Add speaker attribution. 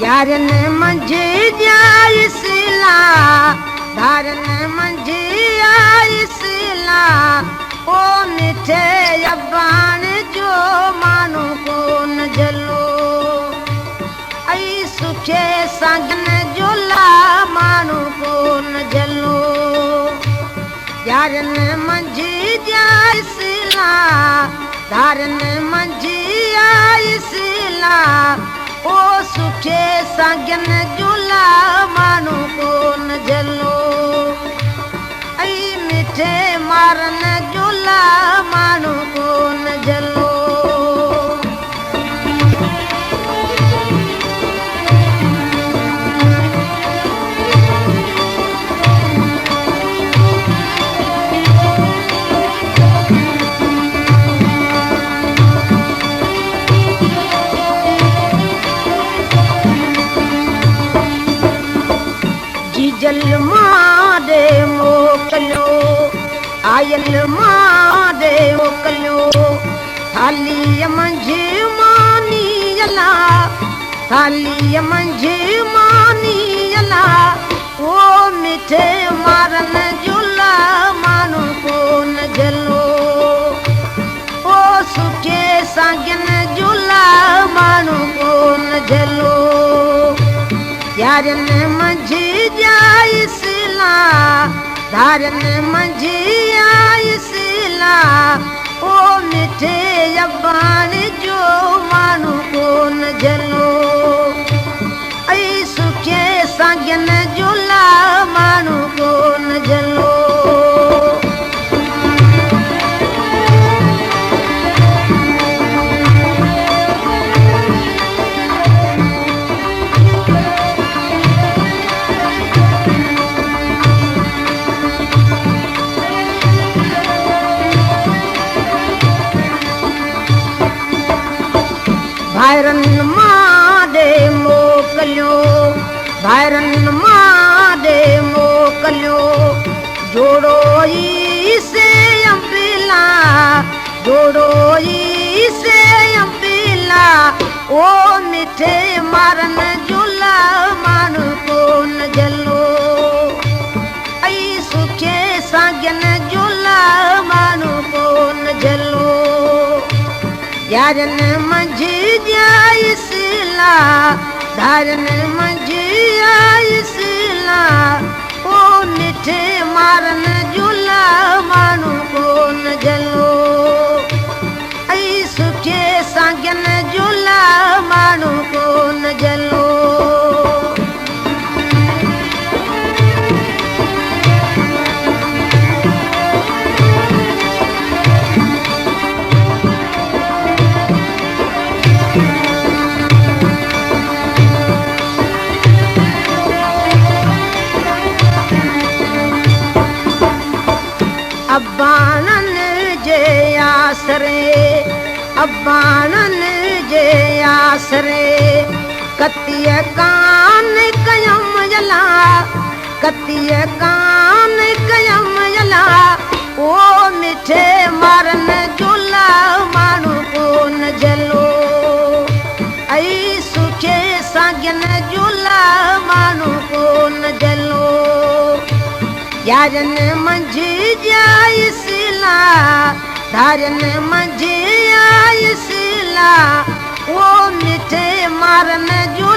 Speaker 1: يارن منجهه ڄائي سلا، ڌارين منجهه آئي سلا، او مٺي اباڻ جو ماڻهو ڪون جهلو، ائي سکي سانگن جو لا ماڻهو ڪون جهلو. يارن منجهه ڄائي سلا، ڌارين منجهه آئي سلا، او سکي سانگن جو لا ماڻهو ڪون جهلو، ائي مٺي مارن جو لا ماڻهو ڪون جهلو. جيجل مان ڏي موڪليو، آيل مان ڏي موڪليو، ٿالهيء منجهه ماني الا، ٿالهيء منجهه ماني الا، او مٺي مارن جو لا ماڻهو ڪون جهلو، او سکي سانگين جو لا ماڻهو ڪون جهلو. يارن منجهه ڄائي سلا، ڌارين منجهه آئي سلا، او مٺي اباڻ جو ماڻهو ڪون جهلو، ائي سکي سانگين جو لا ماڻهو ڪون جهلو. ڀائرن مان ڏي موڪليو، ڀائرن مان ڏي موڪليو، جوڙو ئي سي انبلا، جوڙو ئي سي انبلا، او مٺي مارن جو لا ماڻهو ڪون جهلو، ائي سکي سانگين جو لا ماڻهو ڪون جهلو. يارن منجهه ڄائي سلا، ڌارين منجهه آئي سلا، او مٺي مارن جو لا ماڻهو ڪون جهلو، ائي سکي سانگين جو لا ماڻهو ڪون جهلو. اباڻن جي آسري، اباڻن جي آسري، ڪتيء ڪان ڪيم الا، ڪتيء ڪان ڪيم الا، او مٺي مارن جو لا ماڻهو ڪون جهلو، ائي سکي سانگين جو لا ماڻهو ڪون جهلو. يارن منجهه ڄائي سلا، ڌارين منجهه آئي سلا، او مٺي مارن جو